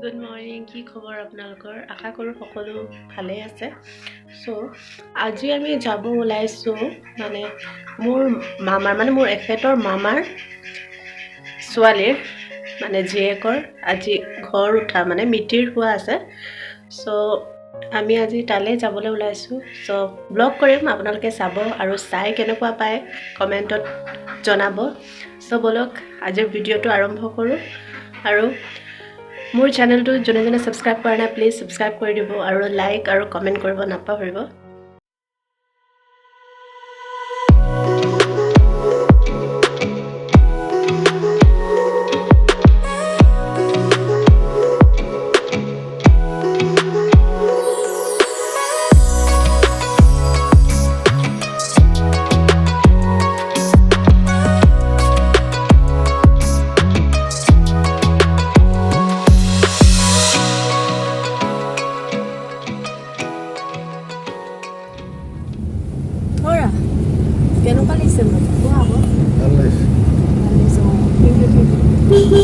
Good morning. কি খবৰ আপোনালোকৰ? আশা কৰোঁ সকলো ভালেই আছে। চ' আজি আমি যাব ওলাইছোঁ, মানে মোৰ মামাৰ, মানে মোৰ এখেতৰ মামাৰ ছোৱালীৰ, মানে জীয়েকৰ আজি ঘৰ উঠা, মানে মিতিৰ হোৱা আছে। চ' আমি আজি তালৈ যাবলৈ ওলাইছোঁ। চ' ব্লগ কৰিম, আপোনালোকে চাব আৰু চাই কেনেকুৱা পায় কমেণ্টত জনাব। চ' ব'লক আজিৰ ভিডিঅ'টো আৰম্ভ কৰোঁ। আৰু মোৰ চেনেলটো যোনে যোনে ছাবস্ক্ৰাইব কৰা নাই, প্লিজ ছাবস্ক্ৰাইব কৰি দিব আৰু লাইক আৰু কমেণ্ট কৰিব নাপাহৰিব। ধৰা, কেনেকুৱা লাগিছে মোক কোৱা আকৌ। ভাল লাগিছে। ভাল লাগিছে। অঁ, thank U, thank U.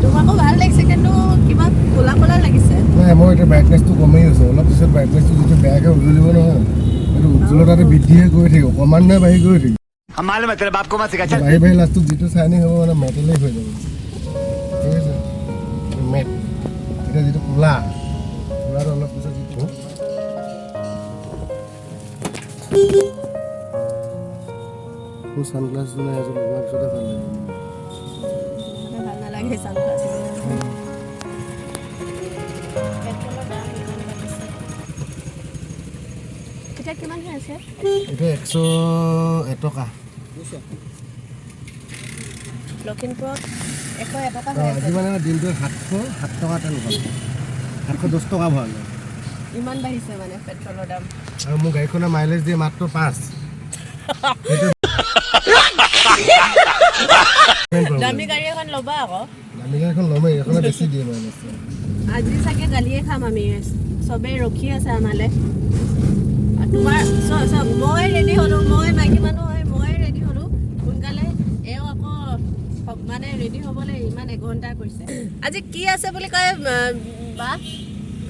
তোমাকো ভাল লাগিছে, কিন্তু কিবা ক'লা ক'লা লাগিছে। নাই, মই এতিয়া ব্ৰাইটনেছটো কমেই হৈছে। অলপ পিছত ব্ৰাইটনেছটো যিটো বেয়াকৈ উজ্বলিব নহয়, সেইটো উজ্জ্বলতাটো বৃদ্ধিহে গৈ থাকিব, ক্ৰমান্বয়ে বাঢ়ি গৈ থাকিব। हम मालूम है तेरे बाप को मत सिखा, चल। বাঢ়ি বাঢ়ি লাষ্টত যিটো চাইনিং হ'ব, মানে মেটেলেই হৈ যাব। ঠিক আছে, মেট। এতিয়া যিটো ক'লা, ক'লাটো অলপ পিছত যিটো মোৰ চানগ্লাছটো নাই, এযোৰ লগোৱাৰ পিছতে ভাল লাগিব। ভাল নালাগে চানগ্লাছ। পেট্ৰলৰ দাম ইমান বাঢ়িছে। এতিয়া কিমান হৈ আছে? এতিয়া 101 টকা। লখিমপুৰত 101 টকা হৈ আছে। আজি মানে দিনটোত 707 টকা তেল ভৰালোঁ, 710 টকা ভৰালোঁ। ইমান বাঢ়িছে মানে পেট্ৰলৰ দাম। আৰু মোৰ গাড়ীখনৰ মাইলেজ দিয়ে মাত্ৰ 5। সেইটো দামী গাড়ী এখন ল'বা আকৌ। দামী গাড়ীখন ল'মেই, এইখনে বেছি দিয়ে মাইলেজ। আজি চাগে গালিয়ে খাম আমি। চবেই ৰখি আছে আমালে। আৰু তোমাৰ চব মই ৰেডি হ'লো, মই মাইকী মানুহ হয়, মই ৰেডি হ'লো সোনকালে। এওঁ আকৌ মানে ৰেডি হ'বলৈ ইমান এঘণ্টা কৰিছে। আজি কি আছে বুলি কয় বা?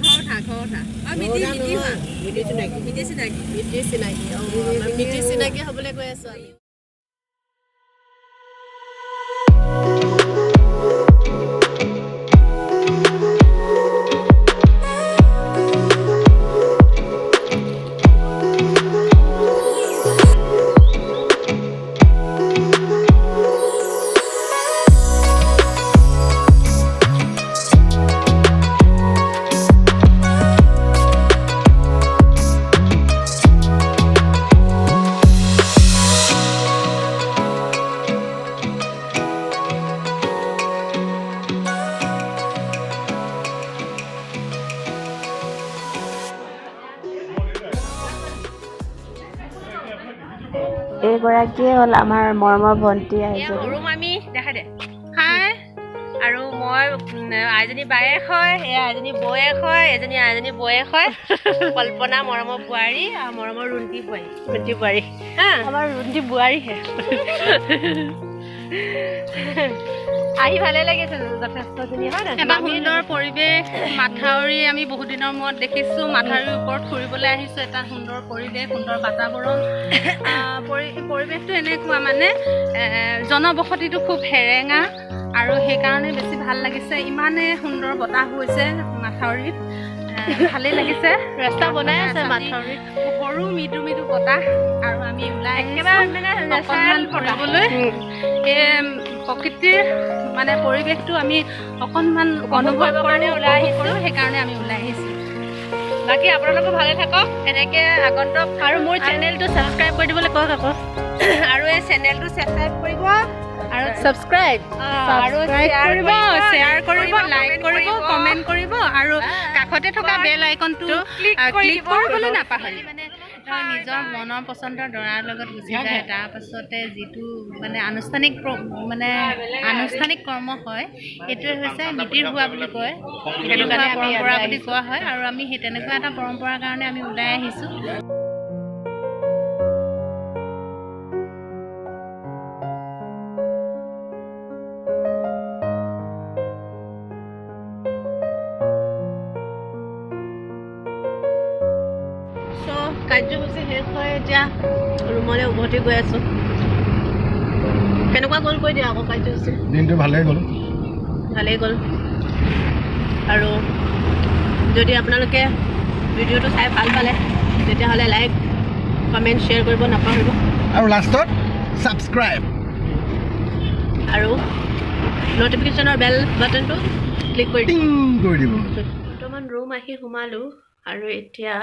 ঘৰ উঠা, ঘৰ উঠা। অ, মিতি মিতি হোৱা। মিতিৰ চিনাকি। মিতি চিনাকি। মিতিৰ চিনাকি। অঁ, আমাৰ মিতিৰ চিনাকি হ'বলৈ গৈ আছোঁ আমি। এইগৰাকীয়ে হ'ল আমাৰ মৰমৰ ভণ্টি। এয়া আইজনী। সৰু মামী, দেখা দে হাই। আৰু মই আইজনী বায়েক হয়, এয়া আইজনী বৌয়েক হয়, এজনী আইজনী বৌয়েক হয়, কল্পনা মৰমৰ বোৱাৰী আৰু মৰমৰ ৰুণ্টি বোৱাৰী। ৰুণ্টি বোৱাৰী। হা। আমাৰ ৰুণ্টি বোৱাৰীহে। আহি ভালে লাগিছে যথেষ্টখিনি, হয় নাই? এটা সুন্দৰ পৰিৱেশ মাথাউৰি, আমি বহুত দিনৰ মূৰত দেখিছোঁ। মাথাউৰিৰ ওপৰত ফুৰিবলৈ আহিছোঁ। এটা সুন্দৰ পৰিৱেশ, সুন্দৰ বাতাবৰণ। পৰিৱেশটো এনেকুৱা মানে জনবসতিটো খুব সেৰেঙা আৰু সেইকাৰণে বেছি ভাল লাগিছে। ইমানে সুন্দৰ বতাহ বৈছে মাথাউৰিত, ভালেই লাগিছে। ৰাস্তা বনাই আছে। আমি মাথাউৰিত। সৰু মৃদু মৃদু বতাহ আৰু আমি ওলাই আহিছোঁ একেবাৰে মানে অকণমান নেচাৰেল বতাহ। ফুৰিবলৈ। এই প্ৰকৃতিৰ মানে পৰিৱেশটো আমি অকণমান অনুভৱ কৰিবৰ কাৰণে কৰোঁ, ওলাই আহিছোঁ। কৰোঁ, সেইকাৰণে আমি ওলাই আহিছোঁ। বাকী আপোনালোকো ভালে থাকক এনেকে আগন্তুক। আৰু মোৰ চেনেলটো ছাবস্ক্ৰাইব কৰি দিবলৈ কওক আকৌ। আৰু এই চেনেলটো ছাবস্ক্ৰাইব কৰিব আৰু ছাবস্ক্ৰাইব। আৰু ছাবস্ক্ৰাইব শ্বেয়াৰ কৰিব, শ্বেয়াৰ কৰিব, লাইক comment কৰিব, কমেণ্ট কৰিব আৰু কাষতে থকা বেল আইকনটো ক্লিক কৰি ক্লিক দিব। কৰিবলৈ নাপাহৰিব। মানে ধৰ নিজৰ মনৰ পচন্দৰ দৰাৰ লগত গুচি যায়, তাৰপাছতে যিটো মানে আনুষ্ঠানিক মানে আনুষ্ঠানিক কৰ্ম হয়, সেইটোৱে হৈছে মিতিৰ হোৱা বুলি কয়। সেইটো মিতিৰ কাৰণে হোৱা আমি ইয়ালৈ পৰম্পৰা বুলি আহিছোঁ। কোৱা হয় আৰু আমি সেই তেনেকুৱা এটা পৰম্পৰাৰ কাৰণে আমি ওলাই আহিছোঁ। কাৰ্যসূচী শেষ হৈ এতিয়া ৰুমলৈ উভতি গৈ আছোঁ। কেনেকুৱা গ'ল কৈ দিয়া আকৌ কাৰ্যসূচী। দিনটো ভালেই গ'ল। ভালেই গ'ল। আৰু যদি আপোনালোকে ভিডিঅ'টো চাই ভাল পালে, তেতিয়াহ'লে লাইক, কমেণ্ট, শ্বেয়াৰ কৰিব নাপাহৰিব। আৰু লাষ্টত ছাবস্ক্ৰাইব। আৰু ন'টিফিকেশ্যনৰ বেল বাটনটো ক্লিক কৰি টিং কৰি দিব। বৰ্তমান ৰুম আহি সোমালোঁ আৰু এতিয়া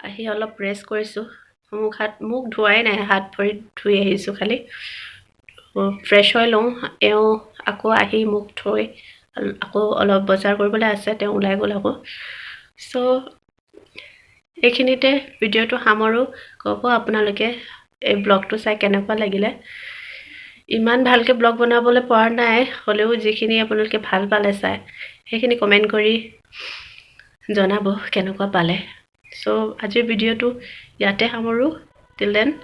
আহি অলপ ৰেষ্ট কৰিছোঁ। মুখ হাত, মুখ ধোৱাই নাই, হাত ভৰি ধুই আহিছোঁ খালি। ফ্ৰেছ হৈ লওঁ। এওঁ আকৌ আহি মোক থৈ আকৌ অলপ বজাৰ কৰিবলৈ আছে, তেওঁ ওলাই গ'ল আকৌ। চ' এইখিনিতে ভিডিঅ'টো সামৰোঁ। ক'ব আপোনালোকে এই ব্লগটো চাই কেনেকুৱা লাগিলে। ইমান ভালকৈ ব্লগ বনাবলৈ পৰা নাই, হ'লেও যিখিনি আপোনালোকে ভাল পালে চাই, সেইখিনি কমেণ্ট কৰি জনাব কেনেকুৱা পালে। চ' আজিৰ ভিডিঅ'টো ইয়াতে সামৰোঁ। Till then,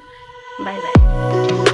bye bye.